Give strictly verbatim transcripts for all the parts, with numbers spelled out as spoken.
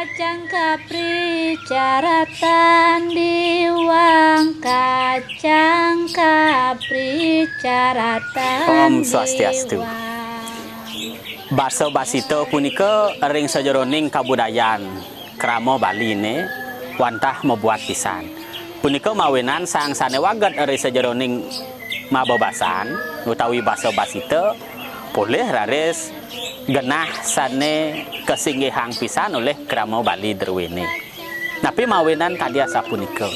Kacang kapri caratan diwang, kacang kapri caratan. Om Swastiastu. Diwang. Basa basita punika ring sajeroning kabudayan krama Baliné wantah mabuat pisan. Punika mawinan sang sané wagéd ring sajeroning mabebasan utawi basa basita polih raris genah sané kasinggihang pisan olih krama Bali druéné. Napi mawinan kadi asapunika?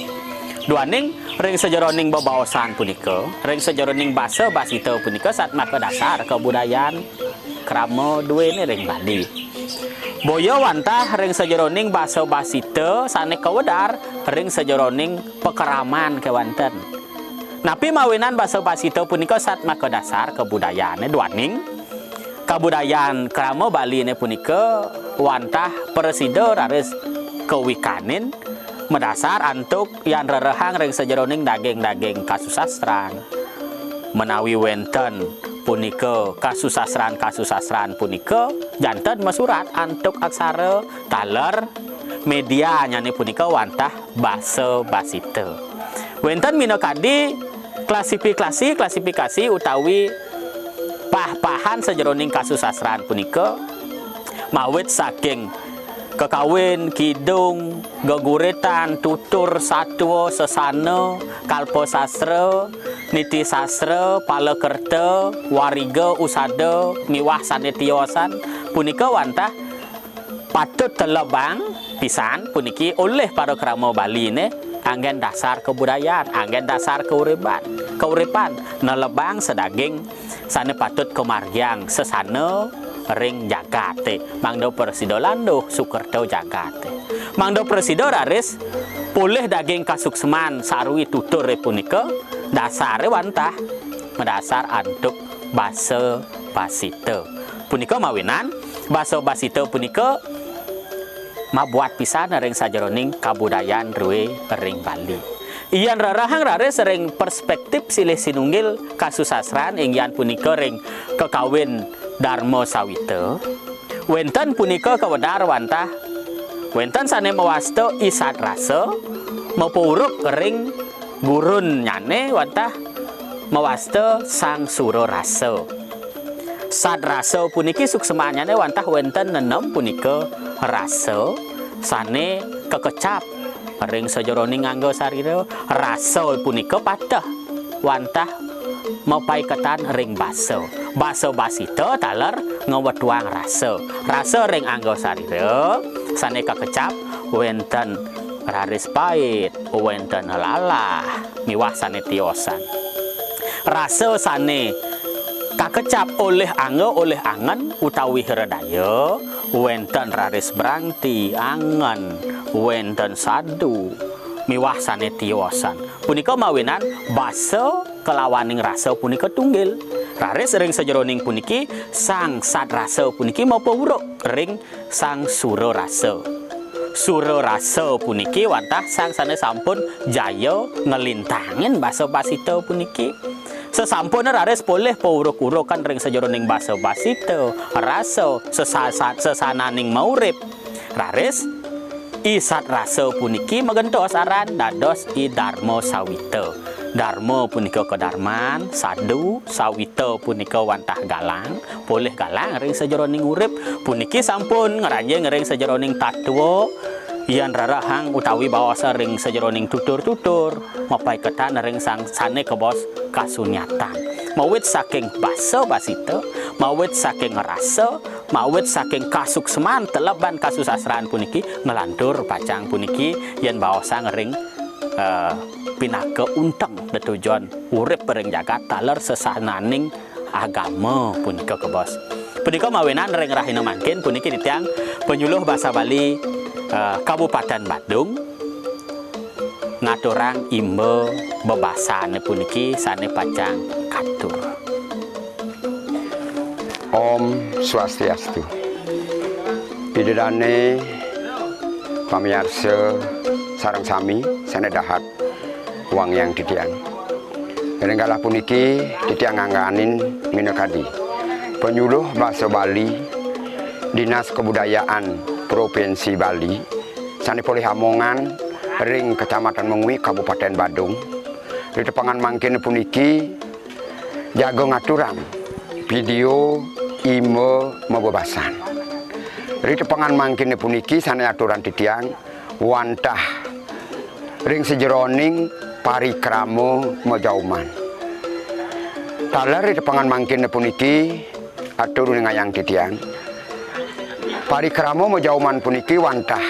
Duaning ring sajeroning bebaosan punika, ring sajeroning basa basita punika sat makadasar kabudayan krama druéné ring Bali. Boya wantah ring sajeroning basa basita sané kawedar ring sajeroning pakraman kéwanten. Napi mawinan basa basita punika sat makadasar kabudayané duaning kabudayan krama Baliné punika wantah prasida raris kawikanin madasar antuk yan rerehang ring sajeroning daging-daging kasusastran. Menawi wénten punika kasusastran-kasusastran punika janten masurat antuk aksara taler médianyané punika wantah basa basita. Wénten minakadi klasifikasi, klasifikasi utawi pah-pahan sajeroning kasusastran punika, mawit saking kakawin, kidung, geguritan, tutur, satua, sesana, kalpasastra, nitisastra, palakerta, wariga, usada, miwah sané tiosan, punika wantah patut telebang pisan puniki olih para krama Baliné anggén dasar kabudayan, anggén dasar kauripan, kauripan, nelebang sadaging sané patut kamargiang sesana ring jagaté, mangda prasida landuh sukerta jagaté. Mangda prasida raris polih daging kasuksman sarwi tuturé punika dasaré wantah madasar antuk basa basita. Punika mawinan basa basita punika mabuat pisan ring sajeroning kabudayan drué ring Bali. Yan rerehang raris ring perspektif silih sinunggil kasusastran inggian punika ring kakawin Darma Sawita. Wénten punika kawedar wantah wénten sané mawasta I Sadrasa mapauruk ring gurunnyané wantah mawasta Sang Surarasa. Sadrasa puniki suksmannyané wantah wénten nenem punika rasa sané kakecap ring sajeroning angga sarira. Rasa punika pateh wantah mapaiketan ring basa. Basa basita taler ngwetuang rasa. Rasa ring angga sarira sané kakecap wénten raris pait, wénten lalah, miwah sané tiosan. Rasa sané kakecap olih angga, olih angen utawi hredaya, wénten raris brangti, angen, wénten sadu, miwah sané tiosan. Punika mawinan basa kalawaning rasa punika tunggil. Raris ring sajeroning puniki, Sang Sadrasa puniki mapauruk ring Sang Surarasa. Surarasa puniki wantah sang sané sampun jaya nglintangin basa basita puniki. Sasampun raris polih pauruk-urukan ring sajeroning basa basita, rasa, sesasa-, sesananing maurip. Raris I Sadrasa puniki magentos aran dados I Darma Sawita. Darma punika kadarman, sadu, sawita punika wantah galang, polih galang ring sajeroning urip. Puniki sampun ngranjing ring sajeroning tatwa, yan rerehang utawi baosa ring sajeroning tutur-tutur, mapaiketan ring sang sané kabaos kasunyatan. Mawit saking basa basita, mawit saking rasa, mawit saking kasuksman teleban kasusastran puniki nglantur pacang puniki yan baosang ring, eh, pinaka unteng tetujon urip ring jagat taler sesananing agama punika kabaos. Punika mawinan ring rahina mangkin puniki titiang panyuluh basa Bali, eh, Kabupaten Badung ngaturang imba bebasané puniki sané pacang katur. Om Swastiastu. Ida dané pamiarsa sareng sami sané dahat wangiang titiang. Ring galah puniki titiang ngangganin minakadi panyuluh basa Bali, Dinas Kebudayaan Provinsi Bali, sané polih amongan ring Kecamatan Mengwi, Kabupaten Badung. Ri tepengan mangkin puniki jaga ngaturang video imba mabebasan. Ri tepengan mangkin puniki sané aturan titiang wantah ring sajeroning parikrama majauman. Taler ri tepengan mangkin puniki atur uningayang titiang. Parikrama majauman puniki wantah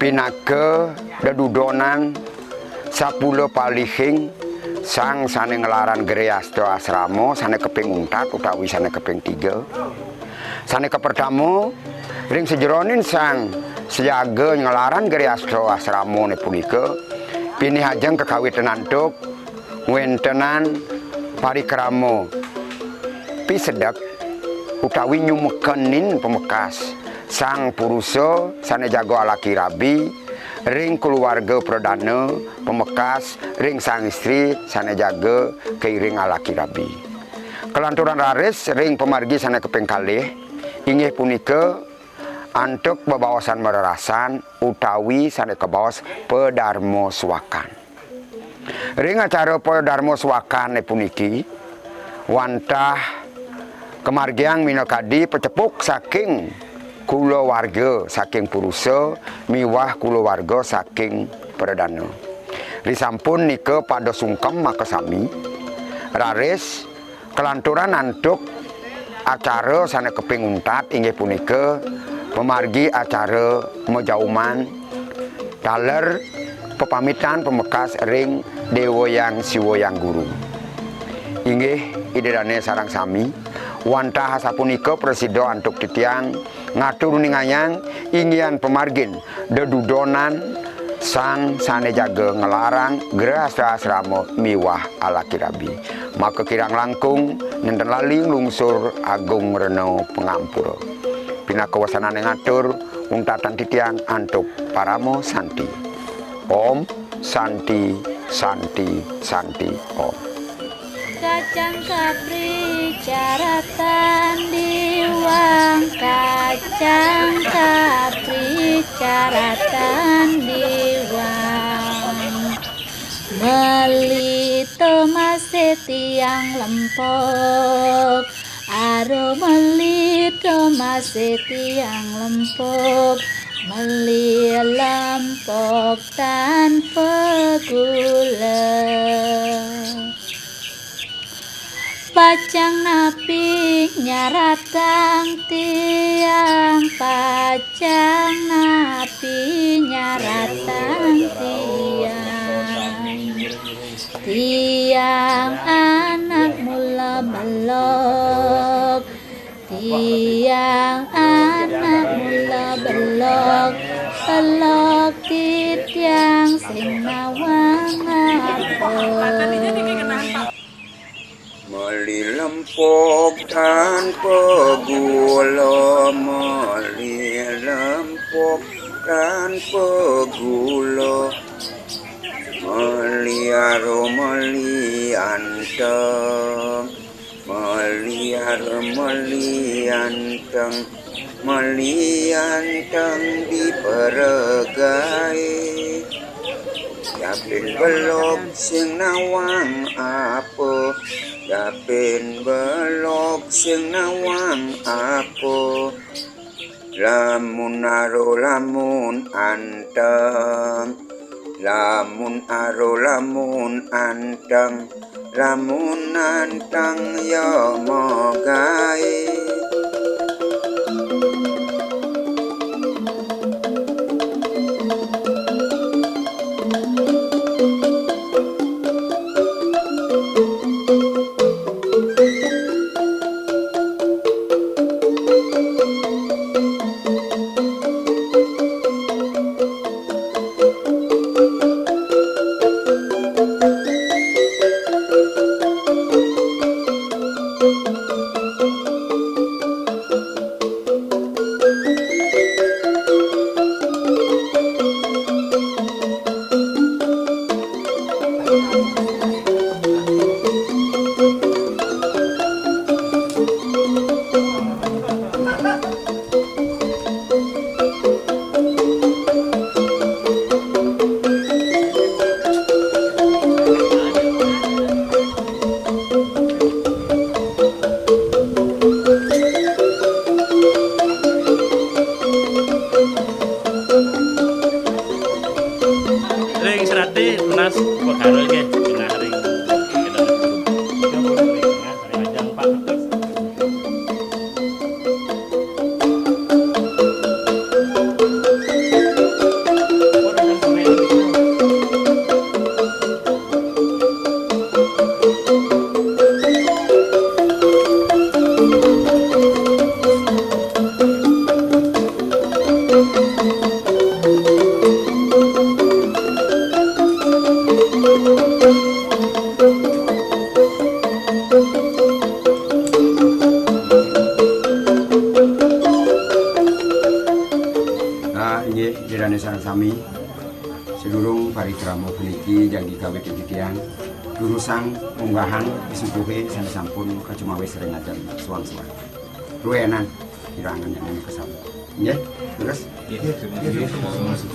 pinaka dedudonan sapula palihing sang sané nglarang grehasta asrama sané kaping untat utawi sané kaping tiga. Sané kapertama, ring sajeroning sang sajaga nglarang grehasta asramané punika, pinih ajeng kakawitin antuk ngwéntenang parikrama pisedek utawi nyumekenin pamekas sang purusa sané jaga alaki rabi ring kulawarga pradana, pamekas ring sang istri sané jaga kairing alaki rabi. Kalanturang raris ring pamargi sané kaping kalih, inggih punika antuk bebaosan marerasan utawi sané kabaos padarma suakan. Ring acara padarma suakané puniki, wantah kamargiang minakadi pacepuk saking kulawarga saking purusa miwah kulawarga saking pradana. Risampun nika pada sungkem makasami, raris kalanturan antuk acara sané kaping untat inggih punika pamargi acara majauman taler pepamitan pamekas ring Déwa Hyang Siwa Hyang Guru. Inggih, Ida Dané sareng sami, wantah asapunika prasida antuk titiang ngatur uningayang inggihan pamargin dedudonan sang sané jaga nglarang grehasta asrama miwah alaki rabi. Maka kirang langkung nénten lali nglungsur agung rena pangampura. Pinaka wasanané ngatur untatan titiang antuk parama santi. Om Santi, Santi, Santi, Om. Kacang kapri caratan diwang, kacang kapri caratan diwang. Meli tomasé tiang lempok, aro meli tomasé tiang lempok, meli lempok tanpa gula. Pacang napi nyaratang tiang, pacang napi nyaratang tiang. Tiang anak mula belog, tiang anak mula belog, belog titiang sing nawang apa. Meli lempok tanpa gula, meli lempok tanpa gula. Meli aro, meli anteng, meli aro, meli anteng, meli anteng diperegai. Yapin belog sing nawang apa, yapin belog sing nawang apa. Lamun aro lamun anteng, lamun aro lamun anteng, lamun anteng ya magaé. Dadi tunas perkara nggih, tengah ring. Tengah ring ajang Pak. Nah, inggih, ida dané sareng sami. Sadurung parikrama puniki jagi kawitin titiang durusang munggahang pisuguhé sané sampun kacumawis ring ajeng suang-suang. Ruénan pirangan yang kasami. Nggih, terus. Nggih, terima kasih.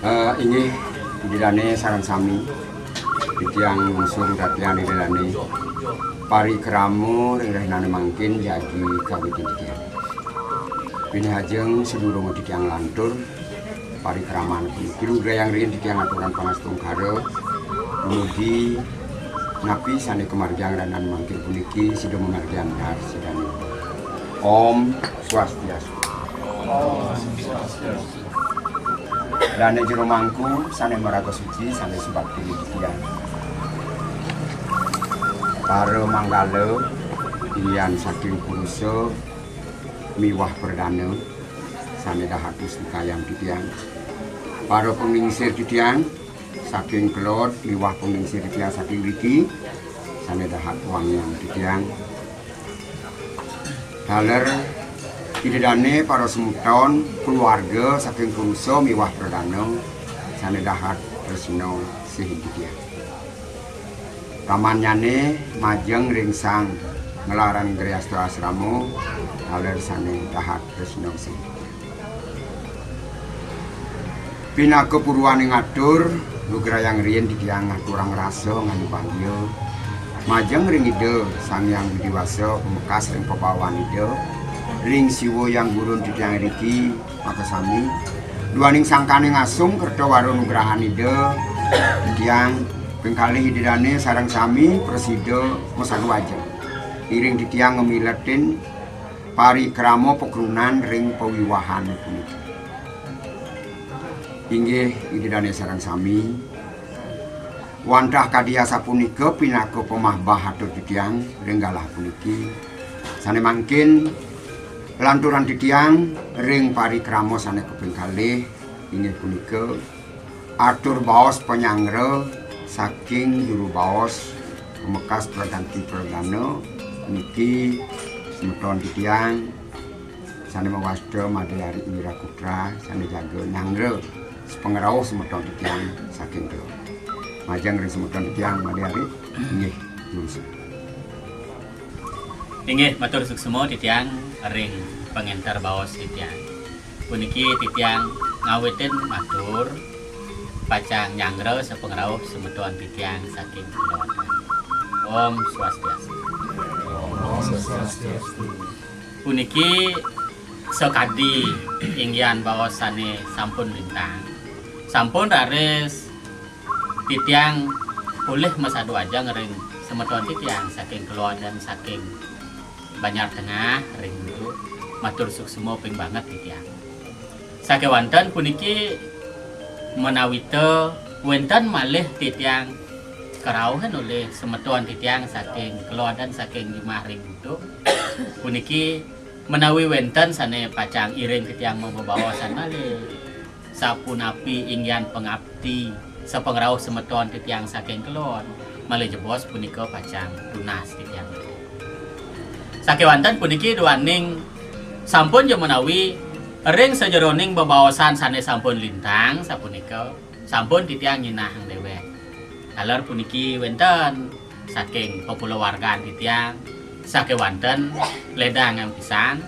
Eh, inggih, ida dané sareng sami, titiang ngusung tatian ida dané. Parikrama ring rahinané mangkin jagi kawitin titiang. Pinih ajeng sadurung titiang nglantur parikraman puniki, lugrayang riin titiang aturang pangastungkara dumugi napi sané kamargiang rahinané mangkin puniki, sida mamargiang dar sidané. Om Swastiastu. Dané jero mangku sané maraga suci, sané subakti ring titiang. Para manggala, inggihan saking purusa miwah pradana, sané dahat mustikayang titiang. Para panglingsir titiang, saking kelod miwah panglingsir titiang saking riki, sané dahat wangiang titiang. Taler ida dané para semeton, keluarga saking purusa miwah pradana, sané dahat tresna sihin titiang. Pramannyané majeng ring sang nglarang grahasta asrama, taler sané dahat tresna sihin. Pinaka purwaning atur, lugrayang riin titiang ngaturang rasa ngayubaya majeng ring Ida Sang Hyang Widhi Wasa, pamekas ring pabawan Ida, ring Siwa Hyang Gurun titiang riki, makasami. Duaning sangkaning asung kerta wara nugrahan Ida, titiang ping kalih Ida dané sareng sami prasida masalu ajeng. Iring titiang ngamiletin parikrama pakrunan ring pawiwahan puniki. Inggih, Ida dané sareng sami, wantah kadi asapunika pinaka pamahbah atur titiang ring galah puniki. Sané mangkin lanturang titiang ring parikrama sané kaping kalih, inggih punika atur baos panyanggra saking juru baos pamekas praganti pradana niki semeton titiang sané mawasta Madé Ari Wiraputra sané jaga nyanggra sapangrauh semeton titiang saking kula. Majeng ring semeton titiang Madé Ari, inggih, durusang. Inggih, matur suksma titiang ring pangénter baos titiang. Puniki titiang ngawitin matur pacang nyanggra sapangrauh semeton titiang saking Keloadan. Om Swastiastu. Puniki sakadi inggihan baos sane sampun lintang. Sampun raris titiang polih masadu ajeng ring semeton titiang saking Keloadan, saking Banjar Tengah ring Budu, matur suksma ping banget titiang. Sakewanten puniki menawita wenten malih titiang karauhin olih semeton titiang saking Keloadan, saking jumah ring Budu. Puniki menawi wenten sane pacang iring titiang mabebaosan malih, sapunapi inggihan pangapti sapangrauh semeton titiang saking Kelod, malih jebos punika pacang tunas titiang. Sakewanten puniki duaning sampun ja menawi ring sajeroning bebaosan sane sampun lintang sapunika, sampun titiang nyinahang dewek. Taler puniki wenten saking pakulawargan titiang, sakewanten ledangang pisan.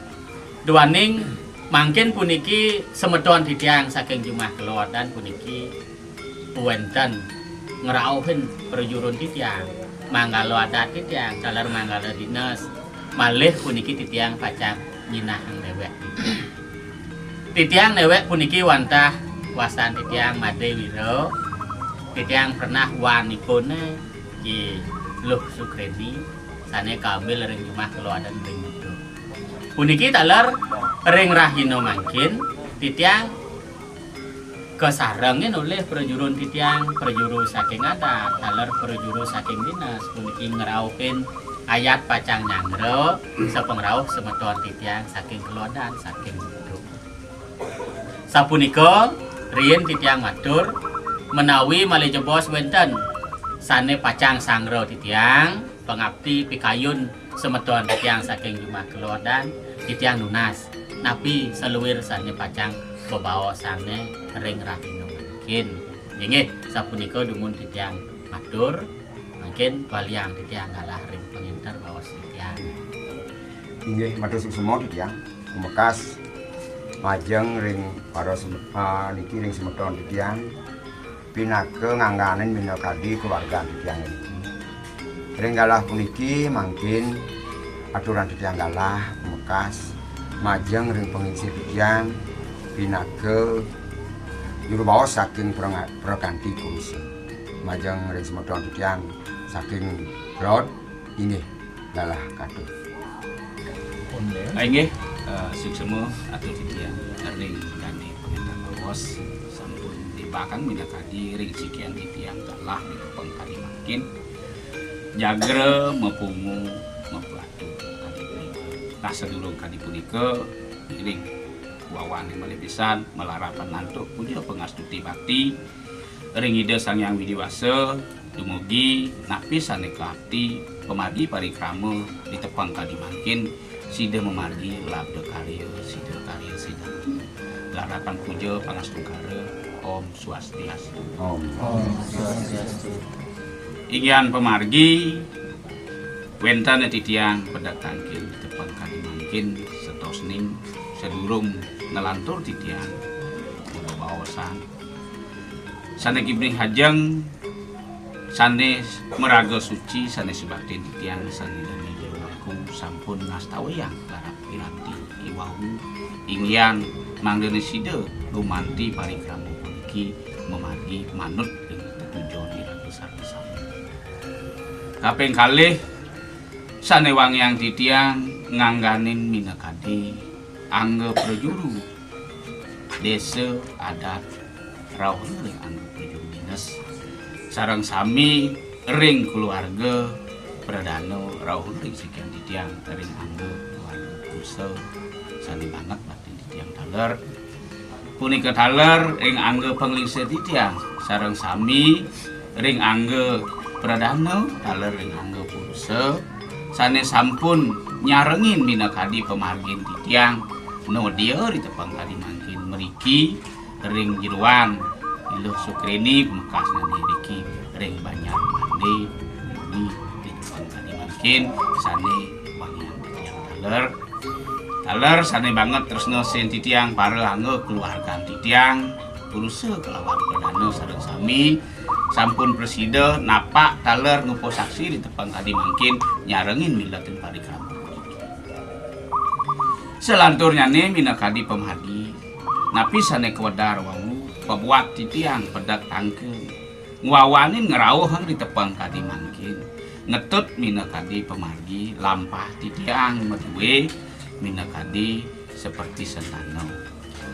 Duaning mangkin puniki semeton titiang saking jumah Keloadan puniki wenten ngrauhin prajurun titiang, manggala adat titiang, taler manggala dinas, malih puniki titiang pacang nyinahang dewek titiang. Titiang dewek puniki wantah wastan titiang Made Wira, titiang pernah wanipune Ki Luh Sukreni, sane kaambil ring jumah Keloadan ring Budu. Puniki taler ring rahina mangkin, titiang kasarengin olih prajurun titiang, prajuru saking adat, taler prajuru saking dinas, puniki ngrauhin ayat pacang nyanggra sapangrauh semeton titiang saking Keloadan, saking Budu. Sapunika, riin titiang matur, menawi malih jebos wenten sane pacang sanggra titiang, pangapti pikayun semeton titiang saking jumah Keloadan, titiang nunas napi saluir sane pacang bebaosane ring rahina mangkin. Inggih, sapunika dumun titiang matur, mangkin waliang titiang galah ring pangenter baos titiang. Inggih, matur suksma titiang. Mekas majeng ring para sem-, ah, niki ring semeton titiang pinaka ngangganin minakadi keluargan titiang niki. Ring galah puniki mangkin aturan titiang galah mekas majeng ring panglingsir titiang pinaka juru baos saking pranga-, prakanti purusa. Majeng ring semeton titiang saking Kelod, inggih galah katut. Ah, inggih, eh, suksma atur titiang ring dane pangenter baos sampun nibakang minakadi ring sikian titiang galah di tepeng kadi mangkin. Jagra mapungu mapatu kadi punika. Nah, sadurung kadi punika, ngiring wawaning malih pisan malarapan antuk puja pangastuti bakti ring Ida Sang Hyang Widi Wasa, dumugi napi sane kaapti pamargi parikrama di tepeng kadi mangkin, sida mamargi labda karya, sida karya sida. Larapan puja pangastungkara, Om Swastiastu. Om. Om Swastiastu. Inggihan pamargi, wenten titiang pedek tangkil di tepeng kadi mangkin, setosning sadurung nglantur titiang mabaosan sane gibring hajeng, sane maraga suci, sane subaktin titiang, sane dane jero langkung sampun ngastawayang larap piranti iwau, inggihan mangdane sida gumanti parikrama puniki mamargi manut ring tetujon iraga sareng sami. Kaping kalih, sane wangiang titiang ngangganin minakadi angga prajuru desa adat rauh ring angga prajuru dinas. Sareng sami ring keluarga pradana rauh ring sikian titiang ring angga keluarga purusa sane banget baktin titiang taler. Punika taler ring angga panglingsir titiang sareng sami ring angga pradana taler ring angga purusa sane sampun nyarengin minakadi pamargin titiang nodia ri tepang kadi mangkin mriki ring jeroan Iluh Sukreni mekasnane riki ring Banjar Mande, dumugi ri tepang kadi mangkin sane wangiang titiang taler. Taler sané banget tresna sihin titiang para angga keluargan titiang, purusa kelawan pradana sareng sami, sampun prasida napak taler ngupasaksi ri tepeng kadi mangkin nyarengin miletin parikrama puniki. Salanturnyané minakadi pamargi, napi sané kawedar wau, pabuat titiang pedek tangkeng, ngwawanin ngrauhang ri tepeng kadi mangkin, ngetut minakadi pamargi, lampah titiang madué minakadi saperti sentana.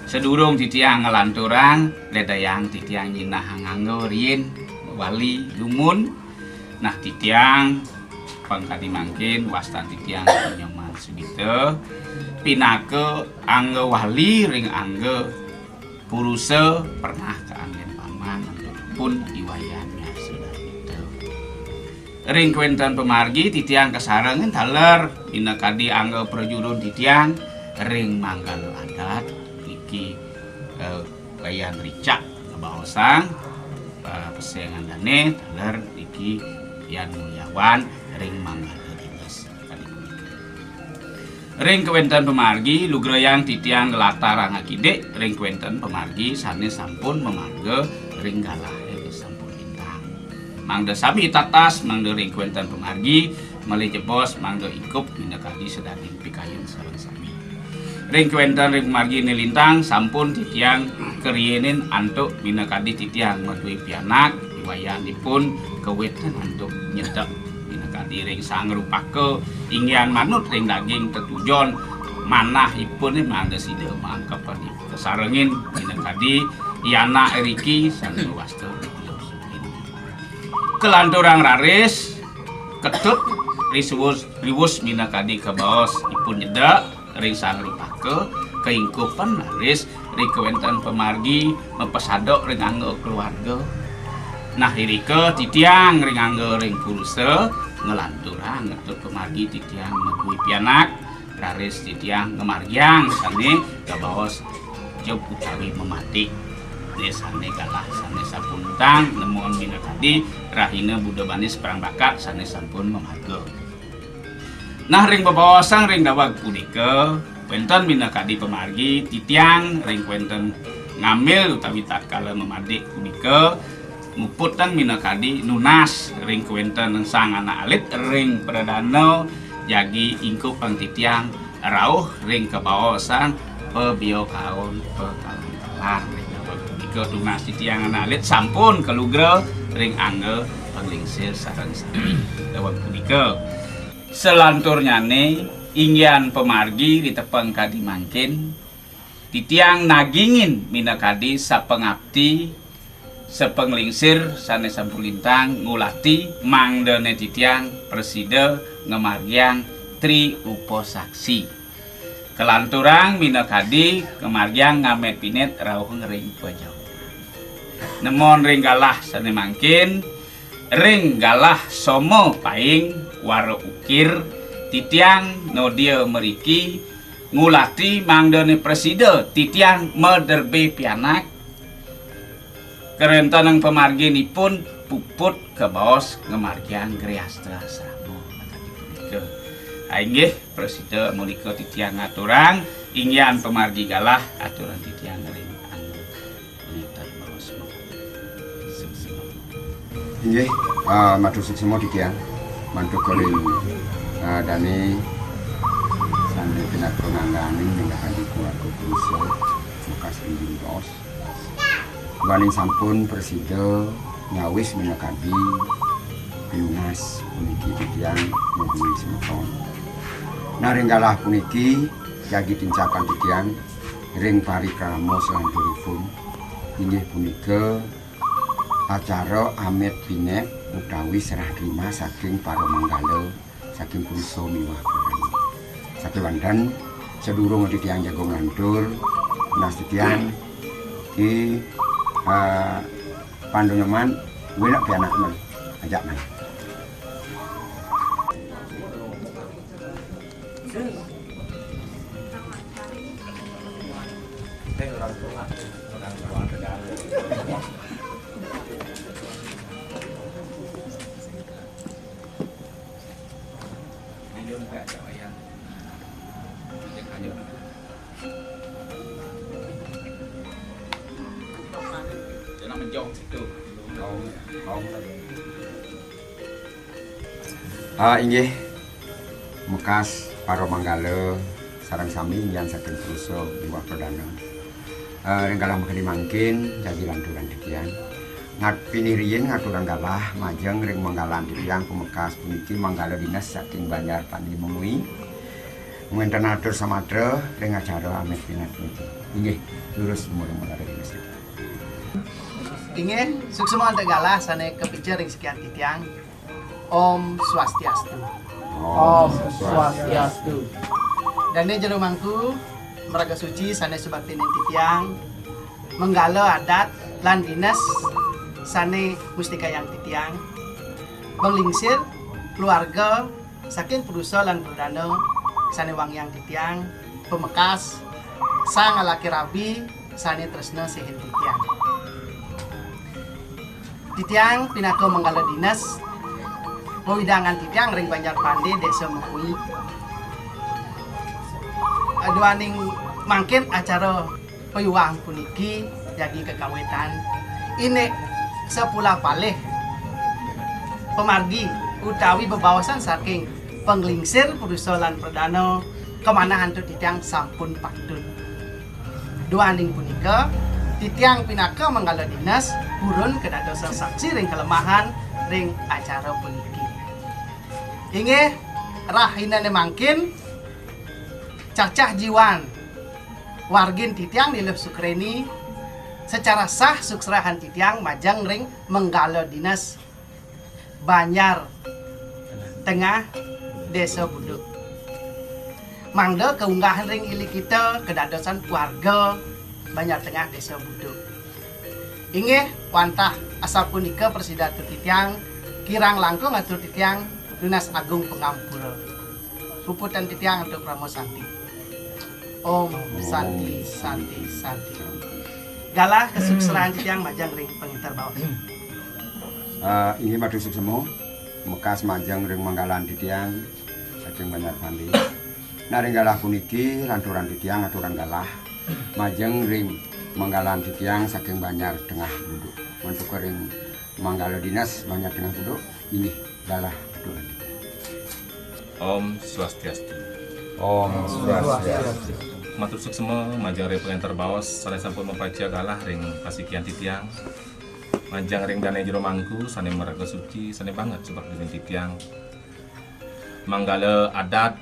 Sadurung titiang nglanturang, ledayang titiang nyinahang angga riin wali dumun. Nah, titiang pangkadi mangkin, wastan titiang Nyoman Sugita, pinaka angga wali ring angga purusa pernah kaanggén paman antuk pun I Wayan Nyarsa Darmita. Ring kawéntenan pamargi titiang kasarengin taler minakadi angga prajurun titiang ring manggala adat, niki, eh, Wayan Ricak kabaosang, eh, pesengan dané taler niki Yan Mulyawan ring manggala dinas. Ring kawéntenan pamargi, lugrayang titiang nglatarang akidik ring kawéntenan pamargi sané sampun mamarga ring galahé sampun lintang. Mangda sami tatas, mangda ring kawéntenan pamargi, malih jebos, mangda ingkup minakadi sadaging pikayun sareng sami. Ring kawéntenan ring pamarginé lintang, sampun titiang kariinin antuk minakadi titiang madué pianak, I Wayan ipun kawitnin antuk nyedek minakadi ring sang rupaka, inggihan manut ring daging tetujon manah ipun mangda sida maangkepan ipun. Kasarengin minakadi I Anak iriki sané mawasta. Kalanturang raris ketut riwus, riwus minakadi kabaos ipun nyedek ring sang rupaka, kaingkupan raris ring kawéntenan pamargi mapasadok ring angga keluarga. Nah, irika titiang ring angga ring purusa nglanturang ngetut pamargi titiang madué pianak, raris titiang ngamargiang sané kabaos jub utawi mamatik. Né sané galah sané sampun lintang, nemon minakadi rahina Buda Banis Prang Bakat sané sampun mamarga. Nah, ring bebaosan ring daweg punika, wénten minakadi pamargi titiang ring kawéntenan ngambil utawi tatkala mamadik punika, muputang minakadi nunas ring kawéntenan sang anak alit ring pradana jagi ingkupang titiang rauh ring kabaosan pabiokaon pakalantalan ring daweg punika. Tunas titiang anak alit sampun kalugra ring angga panglingsir sareng sami daweg punika. Salanturnyané, inggihan pamargi ri tepeng kadi mangkin, titiang nagingin minakadi sapangapti, sapanglingsir sané sampun lintang ngulati mangdané titiang prasida ngamargiang tri upasaksi. Kalanturang minakadi ngamargiang ngamet pinit rauh ring pajauhan. Nemon ring galah sané mangkin, ring galah soma paing wara ukir, titiang nodia mriki ngulati mangdané prasida titiang maderbé pianak, karéntenang pamarginipun puput kabaos ngamargiang griastra asrama. Punika. Ah, inggih, prasida punika titiang ngaturang, inggihan pamargi galah aturang titiang ring anu Ngitan baos mawon. Suksma. Inggih, ah, matur suksma titiang. Mantuk ring, ah, dané sané pinaka ngangganing minakadi keluarga purusa, bekas injing baos. Duaning sampun prasida nyawis minakadi pinunas puniki titiang madué semeton. Nah, ring galah puniki jagi tincakan titiang ring parikrama salanturipun, inggih punika acara amit pinet utawi serah terima saking para manggala, saking purusa miwah pradana. Sakéwanten sadurung titiang jaga nglantur, nunas titiang Ki, eh, Pandu Nyoman, wénten pianak men, ajak men. Ah, inggih, mekas para manggala sareng sami yan saking purusa miwah pradana. Ah, ring galah makadi mangkin, jagi lanturang titiang. Ngat-, pinih riin ngaturang galah majeng ring manggalan titiang pamekas puniki manggala dinas saking Banjar Pandi Mengwi. Wenten atur samatra ring acara amet pinet puniki. Inggih, durus mula manggala dinas. Inggih, suksma antuk galah sane kapica ring sikian titiang. Om Swastiastu. Om Swastiastu. Dane jero mangku, maraga suci sane subaktinin titiang, manggala adat lan dinas sane mustikayang titiang, panglingsir keluarga saking purusa lan pradana sane wangiang titiang, pamekas sang alaki rabi sane tresna sihin titiang. Titiang pinaka manggala dinas, wewidangan titiang ring Banjar Pande, Desa Mengwi. Duaning mangkin acara payuwang puniki jagi kakawitan. Indik sapulapalih pamargi utawi bebaosan saking panglingsir purusa lan pradana kamanah antuk titiang sampun patut. Duaning punika, titiang pinaka manggala dinas purun kadadosan saksi ring kalemahan ring acara puniki. Inggih, rahinane mangkin, Cacah Jiwan, wargin titiang Ni Luh Sukreni, secara sah suksrahan titiang majeng ring manggala dinas Banjar Tengah, Desa Buduk. Mangda kaunggahan ring ilikita kadadosan warga Banjar Tengah, Desa Buduk. Inggih, wantah asapunika prasida atur titiang, kirang langkung atur titiang nunas agung pangampura. Puputang titiang antuk parama santi. Om Santi, Santi, Santi. Galah kasuksrahan titiang majeng ring panginter baos. Ah, inggih matur suksma, mekas majeng ring manggalan titiang saking Banjar Pandi. Nah, ring galah puniki lanturang titiang aturang galah majeng ring manggalan titiang saking Banjar Tengah Buduk. Mantuka ring manggala dinas Banjar Tengah Buduk, inggih galah aturang titiang. Om Swastiastu. Om Swastiastu. Matur suksma majeng ring panginter baos sane sampun mapaca galah ring pasikian titiang. Majeng ring dane jero mangku sane maraga suci, sane banget subaktinin titiang. Manggala adat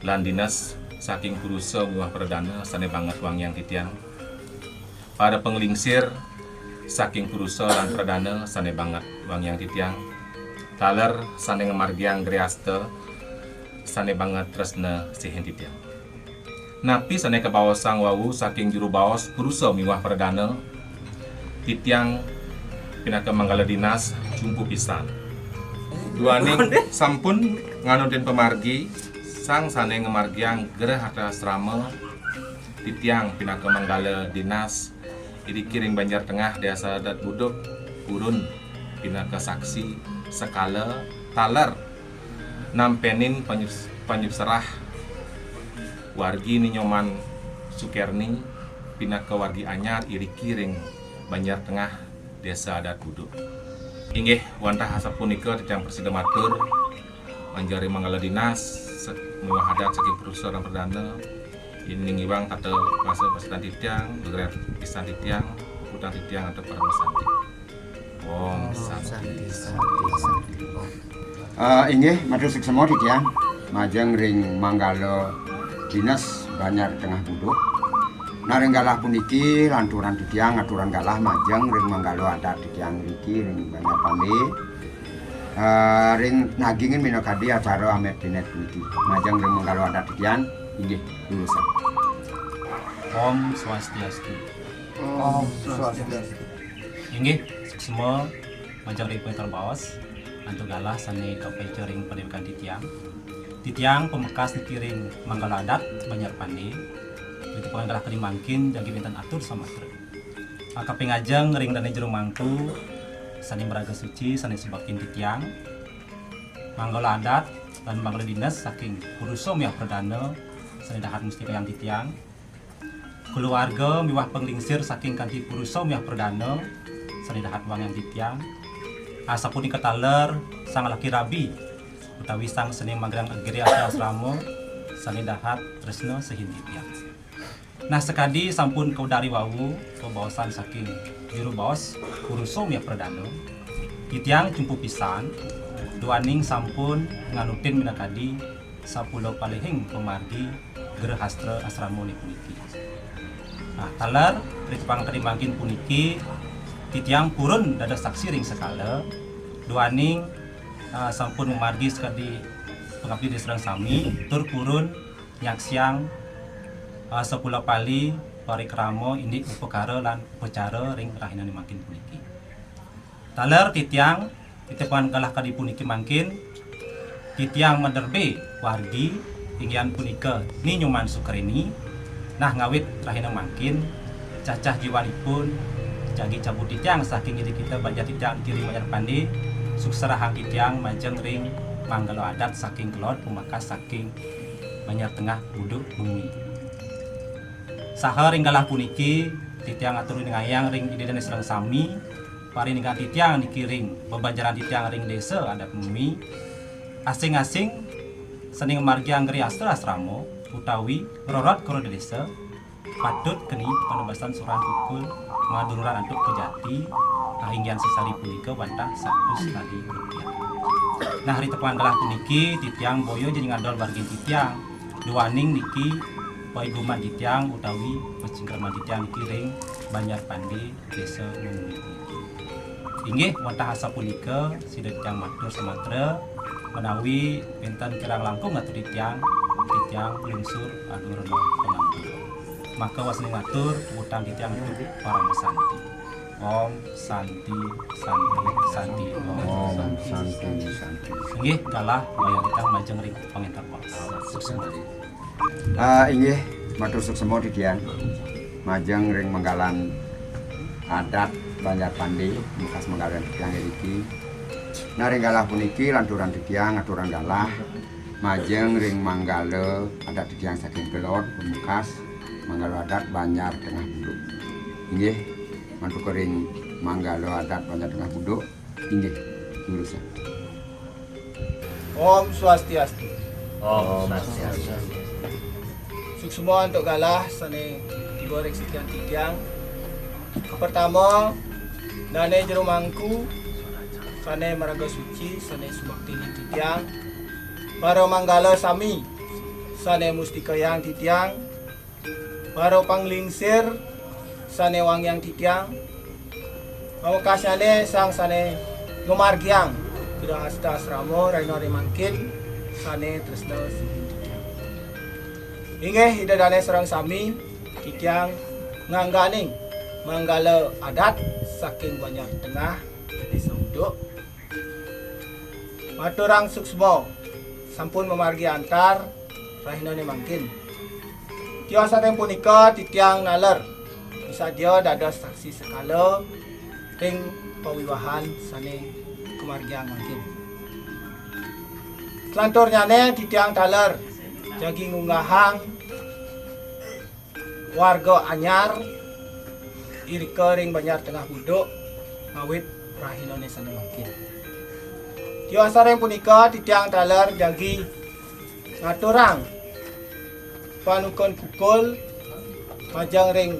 lan dinas saking purusa miwah pradana sane banget wangiang titiang. Para panglingsir saking purusa lan pradana sane banget wangiang titiang. Taler sane ngamargiang griasta sane banget tresna sihin titiang. Napi sane kabaosang wau saking juru baos purusa miwah pradana, titiang pinaka manggala dinas cumpu pisan. Duaning sampun nganutin pamargi, sang sane ngamargiang grehata asrama, titiang pinaka manggala dinas iriki ring Banjar Tengah, Desa Adat Buduk, purun pinaka saksi sekala taler nampenin panyus-, panyusrah wargi Ni Nyoman Sukerni pinaka wargi anyar iriki ring Banjar Tengah, Desa Adat Buduk. Inggih, wantah asapunika titiang prasida matur, manjari manggala dinas, se-, miwah adat saking purusa lan pradana, inggih ngiwang tata basa prasida titiang, gegret pisan titiang, puputang titiang antuk parama santi. Om Santi, Santi, Santi. Ah, inggih, matur suksma titiang, majeng ring manggala dinas Banjar Tengah Buduk. Nah, ring galah puniki, lanturang titiang aturang galah majeng ring manggala adat titiang ngriki ring Banjar Pande. Ah, ring nagingin minakadi acara amet pinet puniki. Majeng ring manggala adat titiang, inggih, durusang. Om Swastiastu. Om Swastiastu. Inggih, suksma majeng ring panginter baos, antuk galah sane kapica ring padewekan titiang. Titiang pamekas niki ring manggala adat Banjar Pande, ring galah kadi mangkin jagi wenten atur samatra. Kaping ajeng ring dane jero mangku, sane maraga suci, sane subaktin titiang. Manggala adat lan manggala dinas saking purusa miwah pradana, sane dahat mustikayang titiang. Kulawarga miwah panglingsir saking kanti purusa miwah pradana, sané dahat wangiang titiang. Asapunika taler sang laki rabi utawi sang sané magelang Giri Astra Asrama sané dahat tresna sihin titiang. Nah, sakadi sampun kaudari wau, pabaosan saking juru baos Purusa Mia Pradana, titiang cumpu pisan duaning sampun nganutin minakadi sapuluh palihing pamargi Grehastra Asramané puniki. Nah, taler ri tepang tadi mangkin puniki titiang purun dados saksi ring sekala duaning, ah, sampun mamargi sakadi pangabdi ring sareng sami tur purun nyaksiang, ah, sapuluh pali parikrama indik upakara lan upacara ring rahinané mangkin puniki. Taler titiang, titiang galah kadi puniki mangkin, titiang maderbe wargi, inggih punika Ni Nyoman Sukreni. Nah, ngawit rahina mangkin, cacah jiwanipun jagi cabut titiang saking ida kita banjar titiang niki ring Banjar Pande, sukserahang titiang majeng ring manggala adat saking kelod pamekas saking Banjar Tengah Buduk Bumi. Saha ring galah puniki, titiang atur ningayang ring Ida Dané sareng sami, pariningayang titiang niki ring bebanjaran titiang ring Désa Adat Bumi, asing-asing sané ngamargiang Giri Astra Asrama utawi rorot kura désa, patut keni panebasan suran pukul maduluran antuk kejati, ah, inggian sesari punika wantah satus tali rupiah. Nah, ri tepang galah puniki, titiang boya ja ngadol wargin titiang, duaning niki paiguman titiang utawi pacingkraman titiang niki ring Banjar Pande, Désa Mengwi. Inggih, wantah asapunika, sida titiang matur samatra, menawi wénten kirang langkung atur titiang, titiang lungsur agung rena pangampura. Maka wasning matur, puputang titiang antuk paramasanti. Om Santi, Santi, Santi, Om. Om Santi, Santi. Inggih, galah, wayah titiang majeng ring pangénter baos. Suksma. Ah, inggih, matur suksma titiang. Majeng ring manggalan adat Banjar Pande, bekas manggalan titiang iriki. Nah, ring galah puniki lanturan titiang aturang galah majeng ring manggala adat titiang saking Kelod, bekas manggala adat Banjar Tengah Buduk. Inggih, mantuk ring manggala adat Banjar Tengah Buduk. Inggih, durusang. Om Swastiastu. Om Swastiastu. Suksma antuk galah sané tiba ring sikian titiang. Kapertama, dané jero mangku, sané maraga suci, sané subaktinin titiang. Para manggala sami, sané mustikayang titiang. Para panglingsir sané wangiang titiang, pamekasnyané sang sané ngamargiang Grehasta Asrama rahina ri mangkin sané tresna sihin titiang. Inggih Ida Dané sareng sami, titiang ngangganing manggala adat saking Banjar Tengah, Désa Uduk. Maturang suksma, sampun mamargi antar rahinané mangkin. Tiosan ring punika titiang naler misadia dados saksi sekala ring pawiwahan sané kamargiang mangkin. Selanturnyané titiang taler jagi ngunggahang warga anyar irika ring Banjar Tengah Buduk ngawit rahinané sané mangkin. Tiosan ring punika titiang taler jagi ngaturang panukun pukul majeng ring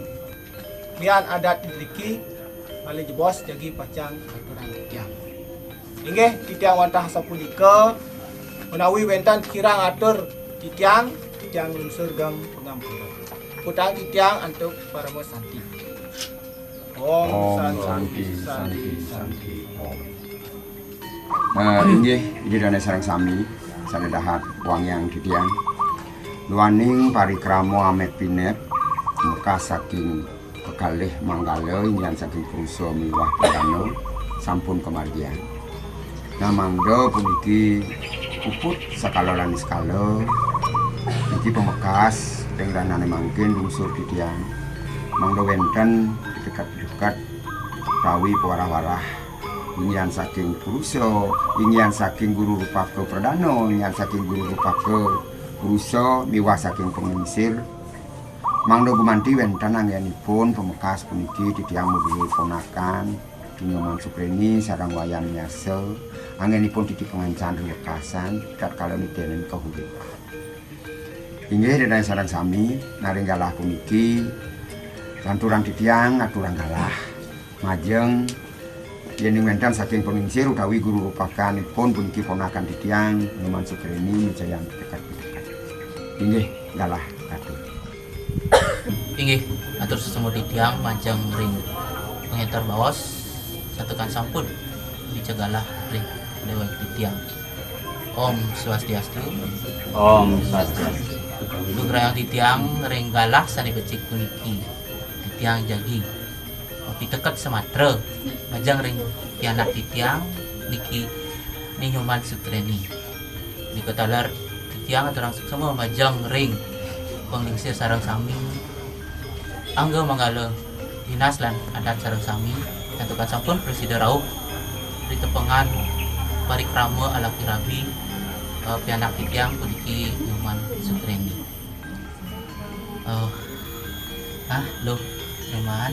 lian adat iriki, malih jebos jagi pacang aturang titiang. Inggih, titiang wantah sapunika, menawi wénten kirang atur titiang, titiang lungsur geng pangampura. Puputang titiang antuk parama santi. Om Santi, Santi, Santi, Om. Eh, inggih, Ida Dané sareng sami, sané dahat wangiang titiang. Duaning parikrama amét pinét, mekas saking kekalih manggala, inggihan saking Purusa miwah Pradana, sampun kamargiang. Nah, mangda puniki puput sakala lan niskala, niki pamekas ring rahinané mangkin lungsur titiang. Mangda wénten piteket-piteket utawi pawarah-warah, inggihan saking Purusa, inggihan saking Guru Rupaka Pradana, inggihan saking Guru Rupaka Purusa miwah saking panglingsir. Mangda gumanti wénten anggénipun pamekas puniki titiang madué ponakan, Nyoman Sukreni sareng Wayan Miarsa, anggénipun titi pangancan ring wekasan, tatkala nitenen kahuripan. Inggih, ida dané sareng sami, naring galah puniki, lanturang titiang aturang galah. Majeng, yéning wénten saking panglingsir utawi guru rupakanipun puniki ponakan titiang, Nyoman Sukreni, mijayan piteket-piteket. Inggih, galah atur. Inggih, atur sesemut titiang majeng ring pangénter baos, santukan sampun micagalah ring déwék titiang. Om Swastiastu. Om Swastiastu. Lugrayang titiang ring galah sané becik puniki, titiang jagi mapiteket samatra majeng ring pianak titiang niki Ni Nyoman Sukreni. Nika taler titiang aturang suksma majeng ring panglingsir sareng sami, angga manggala dinas lan adat sareng sami, santukan sampun prasida rauh ri tepengan parikrama alaki rabi, eh, pianak titiang puniki Nyoman Sukreni. Eh, ah, Luh Nyoman.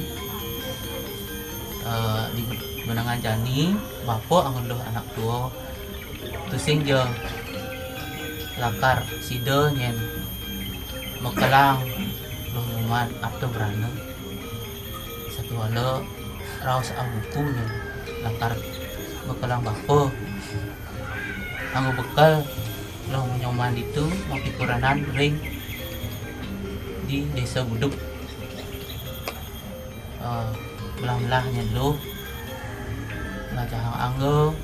Eh, di benengan jani, bapa anggén Luh anak tua, tusing ja lakar sida nyén mekelang Luh Nyoman arta brana. Sakéwala raos abuku nyén lakar mekelang bapa. Anggo bekel Luh Nyoman ditu mapikurenan ring di Désa Buduk. Eh, melah-melah nyén Luh nglajahang angga,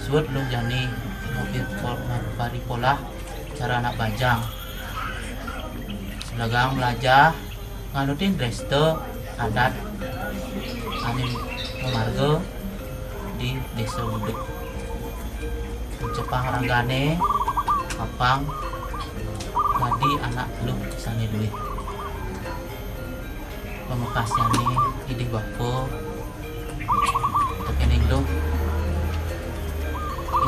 suud Luh jani mapi-, pol-, maparipolah cara anak bajang. Selegang mlajah, nganutin dresta adat ané mamarga di Désa Buduk. Cepang ragané, apang dadi anak Luh sané luih. Pamekasnyané idih bapa, tekéning Luh,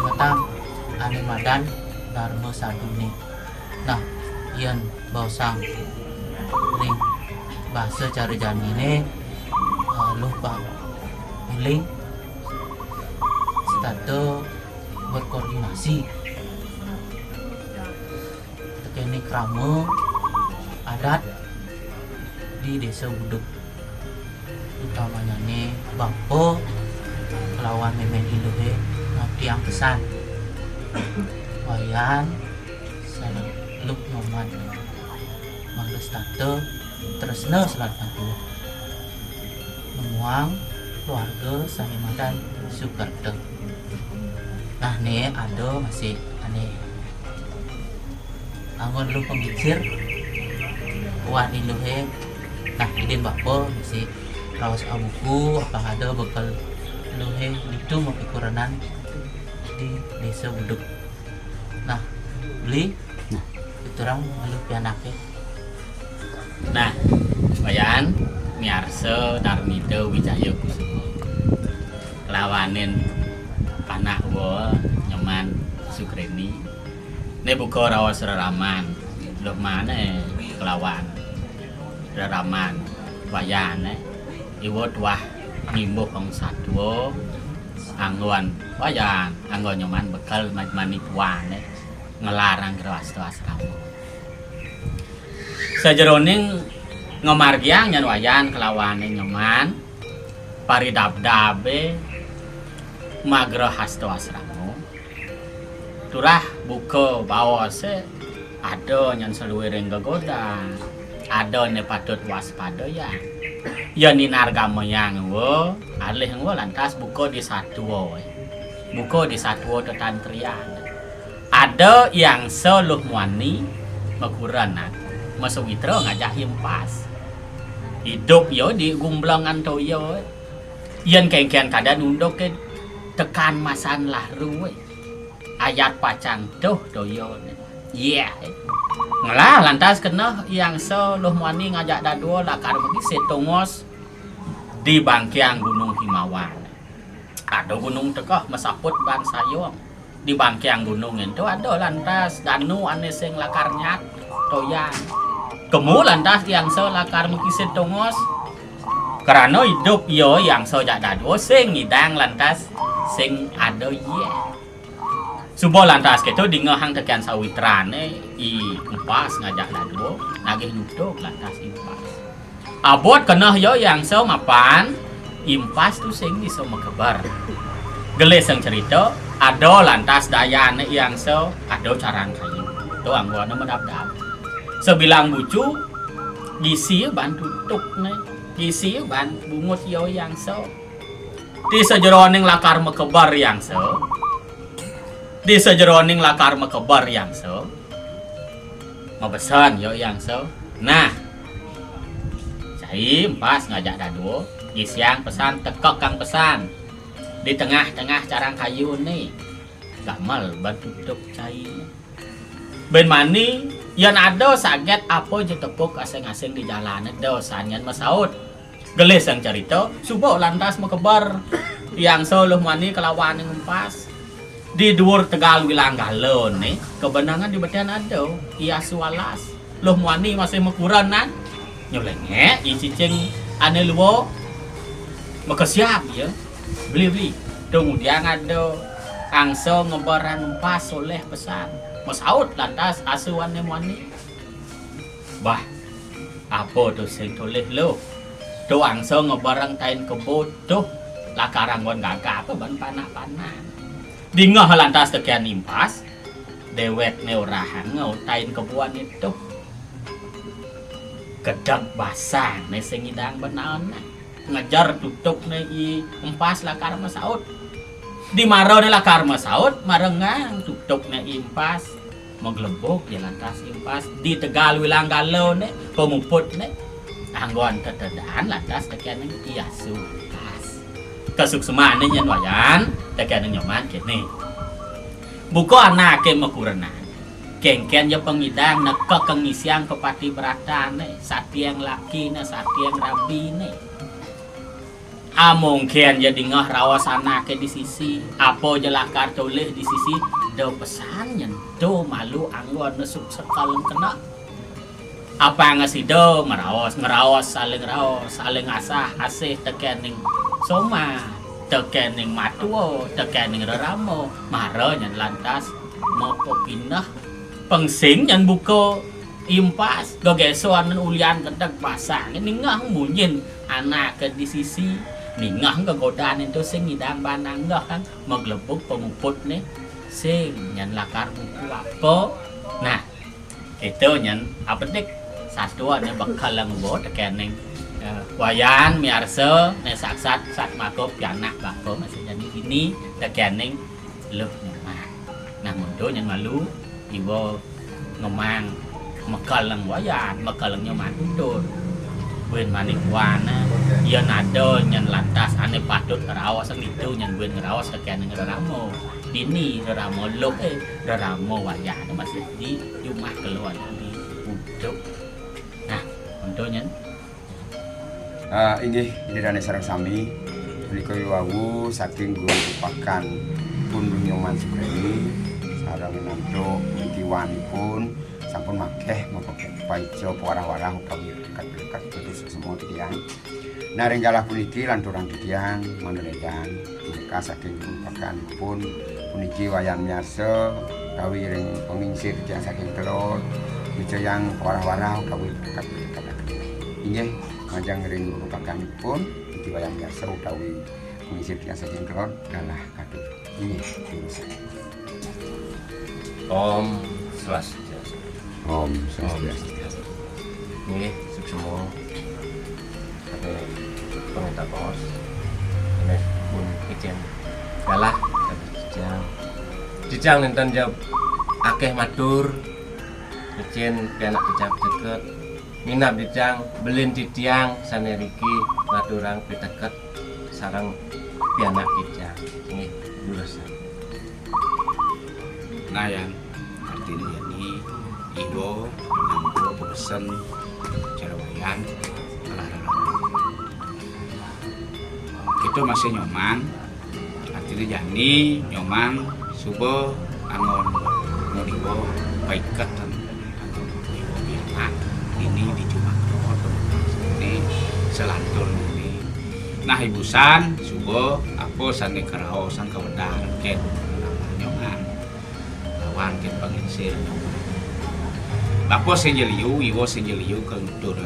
ingetang ané madan Darma Saduné. Nah, yén baosang ring basa cara janiné, eh, Luh pang éling, setata berkoordinasi tekéning krama adat di Désa Buduk. Utamanyané bapa kelawan mémén Iluhé ngabdiang pesan. Wayan sareng Luh Nyoman mangda setata tresna salah satu nemuang keluarga sané madan Sukerta. Nah, né ada masih ané anggon Luh panglingsir, wan Iluhé. Nah, idin bapa masih raos abuku, apang ada bekel Luhé ditu mapikurenan di Désa Buduk. Nah, beli. Nah. Ituran Luh pianaké. Nah, Wayan, miarsa Darmida Wijaya Kusuma. Kelawanin panak wa Nyoman Sukreni. Né buka raos reraman. Luh mané kelawan reraman Wayané. Iwa tuah ngimbuh ong satua anggon Wayan, anggon Nyoman bekel maj-, mani tuané ngelarang grahasta asrama. Sajeroning ngamargiang nyan Wayan kelawané Nyoman, paridabdabé magrahasta asrama. Turah buka baosé ada nyan saluiring gegodan, ada né patut waspadayang. Yén ninargamayang wa, alih wa lantas buka di satua, buka di satua tetantrian. Ada yang saluh muani makurenan, masawitra ngajak impas. Idup ya di gumblengan toya. Yén kéngkén kadén unduké tekan masan laru, ayat pacang tuh toya. Iya. Ngelah lantas keneh yang saluh muani ngajak dadua lakar magisit tongos di bangkiang Gunung Himawan. Ada gunung tekeh masaput ban sayong. Di bangkiang gunung ento ada lantas danu ané sing lakar nyat toyan. Kemu lantas yang sa lakar makisid tongos. Krana idup ia I Angsa jak dadua sing ngidang lantas sing ada ia. Suba lantas kéto dingehang tekén sawitrané, I Empas ngajak dadua, nagih nutug lantas I Empas. Abot keneh ia I Angsa mapan, I Empas tusing bisa makeber. Gelisang cerita, ada lantas dayané I Angsa, ada carang kayu. To anggona madabdab. Sabilang bucu, gisi ban tutukné, gisi ban bungut ia I Angsa. Di sajeroning lakar makeber I Angsa, di sajeroning lakar makeber I Angsa, mabesen ia I Angsa. Nah, cai Empas ngajak dadua, gisiang pesan, tekekang pesan. Di tengah-tengah carang kayu né, gamel ban tutuk cai. Buin mani, yén ada saget apa ja tepuk asing-asing di jalané, da san nyen masaut. Gelisang cerita, suba lantas makeber I Angsa luh muani kalawan I Empas. Di duur tegal wilanggalané, kabenengan di beten ada I Asu alas. Luh muani masih makurenan. Nyolengek I Cicing ané lua. Makesiab ia. Beli-beli. Kemudian ada Angsa ngeberang Empas soléh pesan. Masaut lantas Asu ané muani. Bah, apa to sing tolih luh? To Angsa ngeberang tain kebo to, lakar anggon gagah apa ban panak-panak. Dingeh lantas tekén I Empas, déwékné orahanga tain kebo ané to. Kedeg basangné sing ngidang benaenan. Ngejer tutukné I Empas lakar masaut. Di marané lakar masaut, marengang tutukné I Empas. Maglebug ia lantas I Empas. Di tegal wilanggalané, pamuputné. Anggon tetedan lantas tekén I Asu alas. Kasuksmané nyén Wayan, tekén Nyoman kéné. Buka anaké makurenan. Kénkén ja pangidang nekekang ngisiang kapatibratané, satiang lakiné, satiang rabiné. Amongkén ja dingeh raos anaké di sisi, apa ja lakar tolih di sisi, da pesan nyén to malu anggon suksekel kena. Apanga sida maraos, ngraos, saling raos, saling asah asih tekéning somah, tekéning matua, tekéning rerama, mara nyén lantas mapepineh. Pang sing nyén buka I Empas, gegéson ulian kedeg basang, ningeh munyin anaké di sisi, ningeh gegodan ento sing ngidang ban nanggehang, maglebug pamuputné, sing nyén lakar buka apa. Nah, ento nyén abedik satua né bekel lenggo tekéning, eh, Wayan miarsa né saksat sat maka pianak bapa masih jadi ini tekéning luh Nyoman. Nah, monto nyén malu iwa ngemang mekel leng Wayan, mekel leng Nyoman tutur. Buin manik wana, yén ada nyén lantas ané patut ngraos itu nyén buin ngraos tekéning rerama. Dini rerama luh, eh, rerama Wayan masih di jumah keluar di uduk. Nah, monto nyén. Ah, inggih, Ida dané sareng sami, punika wau saking Guru Pakan pun Nyoman Sukreni, sareng nantuk mentiwanipun sampun makéh mapaica pawarah-warah utawi berkat-berkat putus semua titiang. Nah, ring galah puniki lanturang titiang manderedan Punika saking rupakanipun puniki Wayan miarsa utawi ring pangingsir titiang saking Kelod, micayang warah-warah utawi berkat-berkat. Inggih, majeng ring rupakanipun puniki Wayan miarsa utawi pangingsir titiang saking Kelod, galah katut. Inggih, durusang. Om Swastiastu. Om Swastiastu. Nggih, suksma. Sané pangentatos. Sané pun kecen. Galah, titiang. Titiang nénten jawab akéh matur. Kecen pianak titiang ceket. Minab titiang, belin titiang, sané riki ngaturang piteket sareng pianak titiang. Nggih, durusang. Nah, yan, artiné jani iwa nanggo pepesen cara Wayan kalah rerama. Kita masih Nyoman, artiné jani Nyoman suba anggon ngodiwa paiketan anggon iwa pianak ini di Jumat Kliwon ini selantur ini Nah, ibusan, suba apa sané karaosan kawedar kén Nyoman. Lawan kén panglingsir Nyoman. Bapa sing ja liu, iwa sing ja liu ka nutur.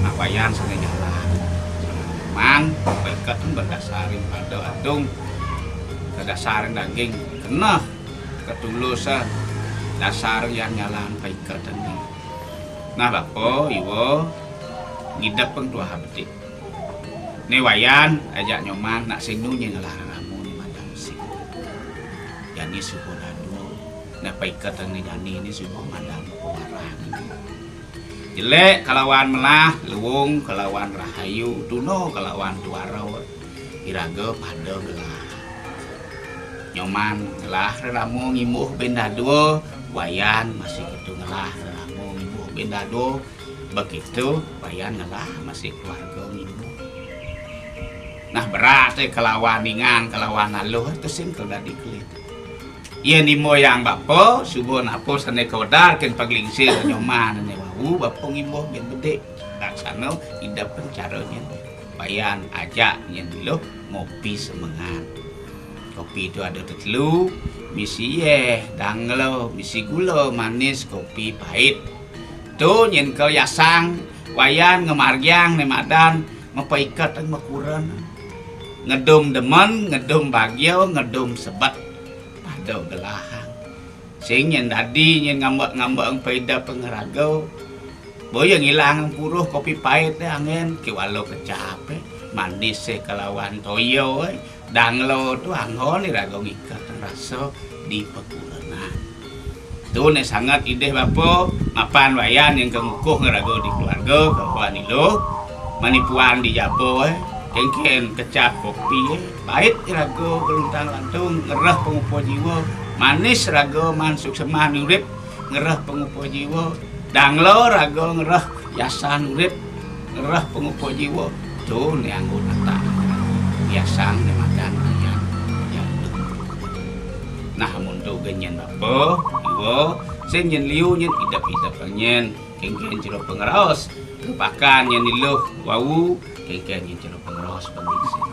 Nah, Wayan sané jalan. Nyoman, paiket berdasar ring pada atung. Kadasar ring daging keneh ketulusan. Dasar ring jalan paiketan. Nah, bapa, iwa ngidep pang tuah bedik. Né Wayan, ajak Nyoman, nak sing nu nyén ngelah rerama né madan sing. Jani suba dadua. Nah, paiketan né jani né suba madan pewarang. Jelék kalawan melah, luung kalawan rahayu, tuna kalawan tuara. Iraga pada gelah. Nyoman ngelah rerama ngimbuh bin dadua, Wayan masih kéto ngelah rerama ngimbuh bin dadua. Begitu Wayan ngelah masih keluarga ngimbuh. Nah, berat, eh, kalawan ingan, kalawan aluh, tusing kel dadi kelit. Yén imbuh yang bapa, suba napa sané kawedar kén paglingsir Nyoman né wau, bapa ngimbuh bin bedik. Laksana idep cara nyén. Wayan ajak nyén iluh ngopi semengan. Kopi tu ada tetelu, misi yéh, dangla, misi gula, manis, kopi pait. Tu nyén ka yasang, Wayan ngamargiang né madan, mapaiket makuren. Ngedum demen, ngedum bagia, ngedum sebet. Pada gelahang. Sing nyén dadi nyén ngambek-ngambek paidep ngaraga. Boya ngilang puruh kopi pait té anggén kéwala kecap, eh. Manis, eh, kalawan toya, eh. Dangla tu anggon iraga ngiket rasa di pakurenan. Tu né sanget idih bapa, mapan Wayan nyén ka ngukuh ngaraga di keluarga, kalawan iluh. Manipuan di jaba, eh. Kénkén kecap kopi, eh. Pait iraga kaluntang lantung, ngereh pangupa jiwa. Manis raga man suksman urip, ngereh pangupa jiwa. Dangla raga ngereh yasan urip, ngereh pangupa jiwa. Tu né anggo natak. Yasan né madan ayan. Ya, tu. Nah, amun tu gén nyén bapa, iwa, sing nyén liu nyén idep-idep nyén, kénkén cara pangraos. Kepakan nyén iluh wau, kénkén nyén cara pangraos pangik sing.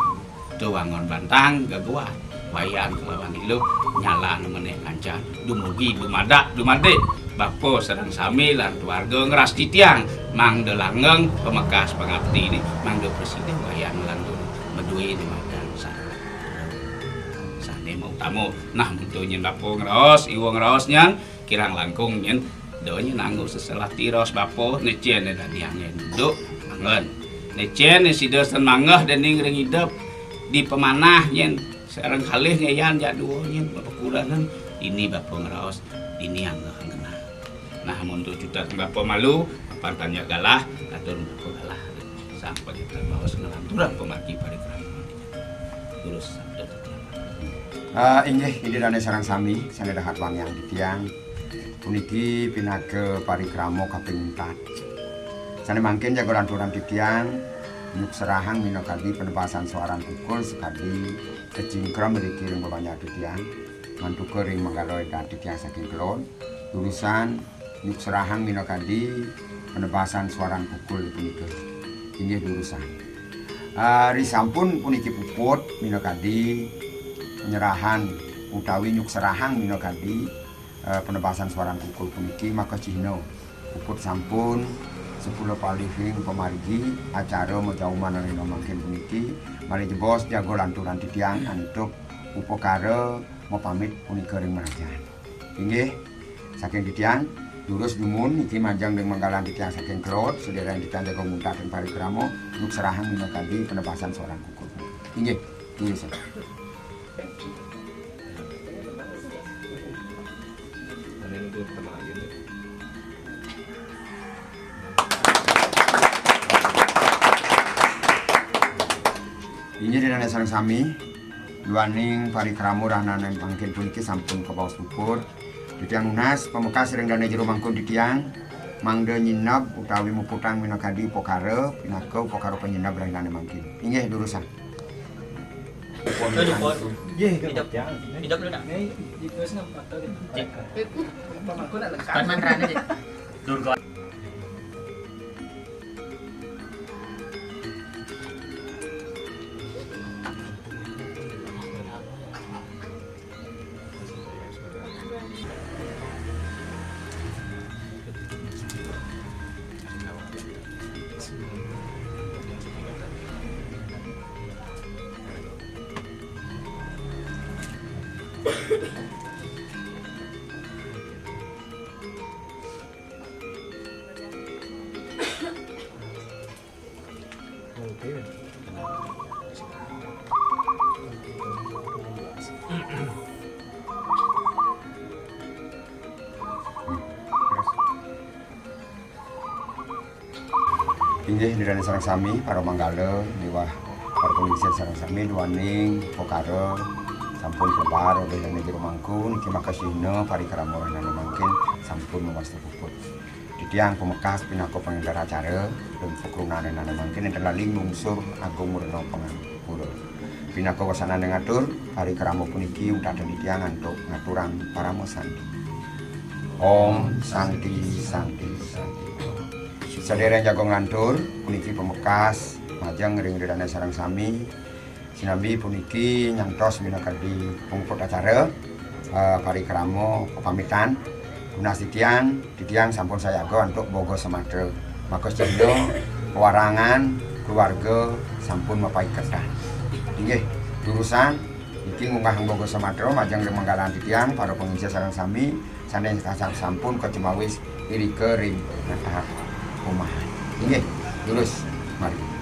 Tu wangun bantang geguat. Wayan kalawan iluh nyalan menéh lancar. Dumugi, dumadak, dumadik. Bapa sareng sami lan keluarga ngeras titiang. Mangda langgeng pamekas pangabdi né. Mangda prasida Wayan lan Dun madué né madan sareng. Sané mautama. Nah, mutu nyén bapa ngraos, iwa ngraos nyén. Kirang langkung nyén, da nyén anggo seselati raos bapa, né cén né dadi anggén duduk, anggén. Né cén né sida sen manggeh dening ring idep, di pamanah nyén, sareng kalih nyayan jak dua nyén, bapa kurenan, dini bapa ngraos, dini anggeh ngenah. Nah, mun tu cutet bapa malu, apan tanya galah, atur bapa galah. Sang pangitan baos ngelanturang pamargi parikrama. Terus sabda titiang. Ah, inggih, Ida dané sareng sami, sané dahat wangiang titiang. Puniki pinaka parikrama kaping empat. Sané mangkin jaga lanturang titiang, nyukserahang minakadi penebasan suaran pukul sakadi kecingkrem mriki ring bebanjar titiang, mantuka ring manggala édan titiang saking kelod, lulusan nyukserahang minakadi penebasan suaran pukul punika. Inggih durusang. Ah, risampun puniki puput minakadi penyerahan utawi nyukserahang minakadi, eh, penebasan suaran pukul puniki maka cihna puput sampun sepuluh palih ring pamargi acara majauman ring mangkin puniki, malih jebos jaga lanturang titiang antuk upakara mapamit punika ring marajan. Inggih, saking titiang, durus dumun niki majeng ring manggalan titiang saking kelod, sadéréng titiang jaga muntatin parikrama, nyukserahang minakadi penebasan suaran pukul. Inggih, durus. Inggih, Ida dané sareng sami, duaning parikrama rahinané mangkin puniki sampun kabaos puput. Titiang nunas pamekas ring dané jero mangkun titiang, mangda nyineb utawi muputang minakadi upakara, pinaka upakara panyineb rahinané mangkin. Inggih, durusang. Idep. Idep dulu, nak. Dik. Mantrane, Dik. Durga. Inggih, ida dané sareng sami, para manggala miwah para panglingsir sareng sami, duaning pekara sampun kebar olih dané jero mangku, niki maka sihna parikrama ring dané mangkin sampun mawasta puput. Titiang pamekas pinaka pangénter acara, ring pakrunan ring dané mangkin nénten lali nglungsur agung rena pangapura. Pinaka wasanané ngatur, parikrama puniki untatin titiang antuk ngaturang parama santi. Om Santi, Santi, Santi. Sadéréng jaga nglantur, puniki pamekas majeng ring ida dané sareng sami. Sinambi puniki nyantos minakadi pamuput acara, eh, parikrama pepamitan. Tunas titiang, titiang sampun sayaga antuk boga samatra. Maka sehingga pewarangan keluarga sampun mapaiketan. Inggih, durusang niki ngunggahang boga samatra majeng ring manggalan titiang, para panglingsir sareng sami, sané sampun kacemawis irika ring natah umahan. Inggih, durus, mari.